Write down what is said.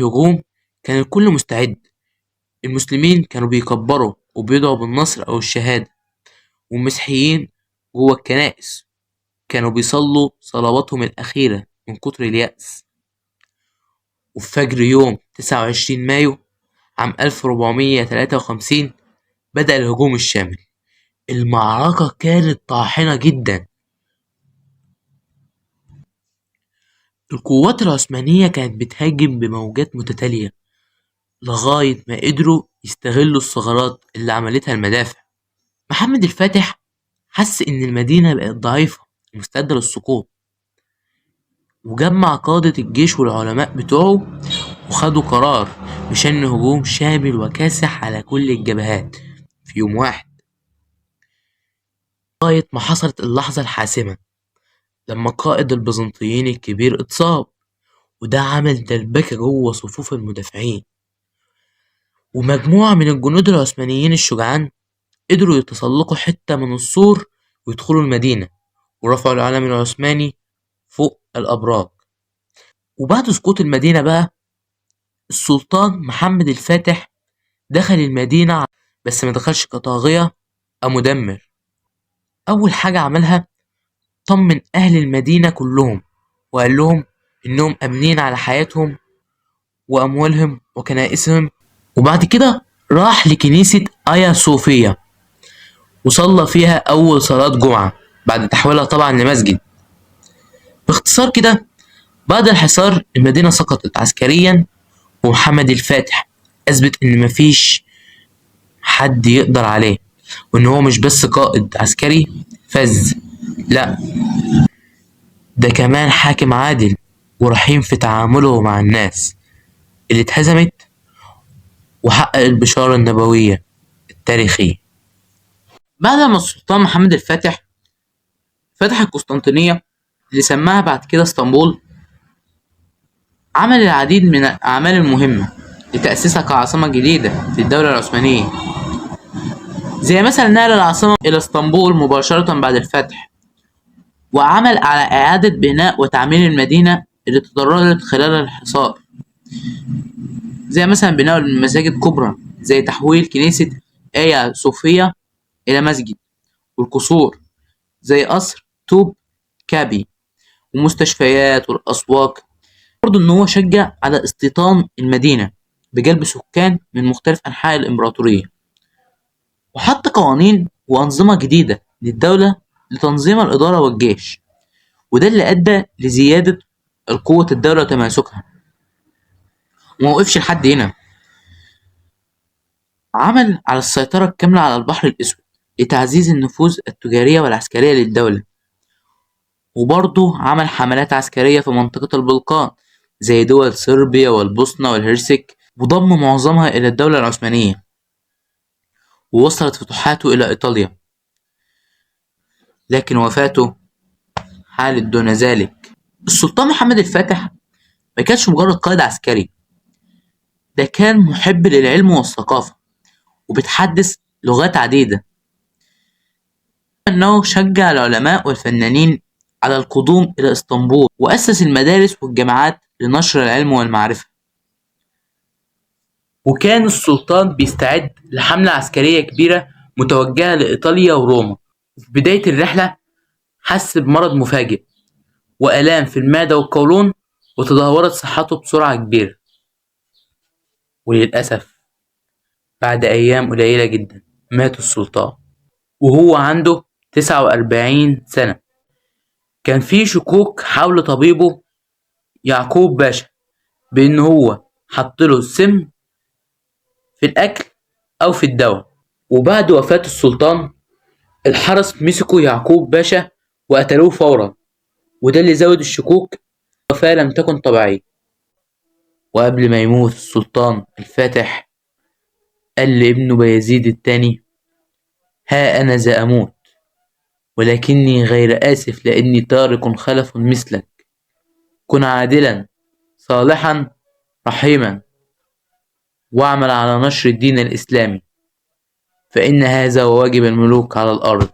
الهجوم كان الكل مستعد. المسلمين كانوا بيكبروا وبيدعوا بالنصر أو الشهادة، والمسيحيين جوه الكنائس كانوا بيصلوا صلواتهم الأخيرة من كتر اليأس. وفي فجر يوم 29 مايو عام 1453 بدأ الهجوم الشامل. المعركة كانت طاحنة جدا. القوات العثمانية كانت بتهاجم بموجات متتالية لغاية ما قدروا يستغلوا الثغرات اللي عملتها المدافع. محمد الفاتح حس إن المدينة بقت ضعيفة ومستعدة للسقوط، وجمع قادة الجيش والعلماء بتوعه وخدوا قرار بشن هجوم شامل وكاسح على كل الجبهات في يوم واحد، لغاية ما حصلت اللحظة الحاسمة لما قائد البيزنطيين الكبير اتصاب، وده عمل دربكة جوه صفوف المدافعين. ومجموعة من الجنود العثمانيين الشجعان قدروا يتسلقوا حتة من السور ويدخلوا المدينة، ورفعوا العلم العثماني فوق الأبراج. وبعد سقوط المدينة بقى السلطان محمد الفاتح دخل المدينة، بس ما دخلش كطاغية أو مدمر. أول حاجة عملها طمن أهل المدينة كلهم وقال لهم إنهم آمنين على حياتهم وأموالهم وكنائسهم. وبعد كده راح لكنيسة آيا صوفيا وصلى فيها أول صلاة جمعة بعد تحويلها طبعا لمسجد. باختصار كده، بعد الحصار المدينة سقطت عسكريا، ومحمد الفاتح أثبت إن مفيش حد يقدر عليه، وإن هو مش بس قائد عسكري فز، لا ده كمان حاكم عادل ورحيم في تعامله مع الناس اللي اتهزمت، وحقق البشارة النبوية التاريخية. بعد ما السلطان محمد الفاتح فتح القسطنطينية اللي سماها بعد كده اسطنبول، عمل العديد من الأعمال المهمة لتأسيسها كعاصمة جديدة للدولة العثمانية، زي مثلا نقل العاصمة إلى اسطنبول مباشرة بعد الفتح، وعمل على إعادة بناء وتعمير المدينة اللي تضررت خلال الحصار، زي مثلا بناء المساجد كبرى زي تحويل كنيسة آيا صوفيا إلى مسجد، والقصور زي قصر توب كابي، ومستشفيات والأسواق. برضه إن هو شجع على استيطان المدينة بجلب سكان من مختلف أنحاء الإمبراطورية، وحط قوانين وأنظمة جديدة للدولة لتنظيم الإدارة والجيش، وده اللي أدى لزيادة قوة الدولة وتماسكها. وما وقفش لحد هنا، عمل على السيطرة الكاملة على البحر الأسود لتعزيز النفوذ التجارية والعسكرية للدولة، وبرضه عمل حملات عسكرية في منطقة البلقان زي دول صربيا والبوسنة والهرسك، وضم معظمها إلى الدولة العثمانية، ووصلت فتوحاته إلى إيطاليا، لكن وفاته حالت دون ذلك. السلطان محمد الفاتح ما كانش مجرد قائد عسكري، ده كان محب للعلم والثقافة وبيتحدث لغات عديدة. أنه شجع العلماء والفنانين على القدوم إلى اسطنبول، وأسس المدارس والجامعات لنشر العلم والمعرفة. وكان السلطان بيستعد لحملة عسكرية كبيرة متوجهة لإيطاليا وروما. وفي بداية الرحلة حس بمرض مفاجئ وآلام في المعدة والقولون، وتدهورت صحته بسرعة كبيرة. وللأسف بعد أيام قليلة جدا مات السلطان وهو عنده 49 سنة. كان في شكوك حول طبيبه يعقوب باشا بأن هو حط له السم في الأكل أو في الدواء. وبعد وفاة السلطان الحرس مسكوا يعقوب باشا وقتلوه فورا، وده اللي زود الشكوك الوفاة لم تكن طبيعية. وقبل ما يموت السلطان الفاتح قال لابنه بايزيد الثاني: ها أنا ذا أموت، ولكني غير آسف لأني تارك خلف مثلك، كن عادلا صالحا رحيما، واعمل على نشر الدين الإسلامي، فإن هذا واجب الملوك على الأرض.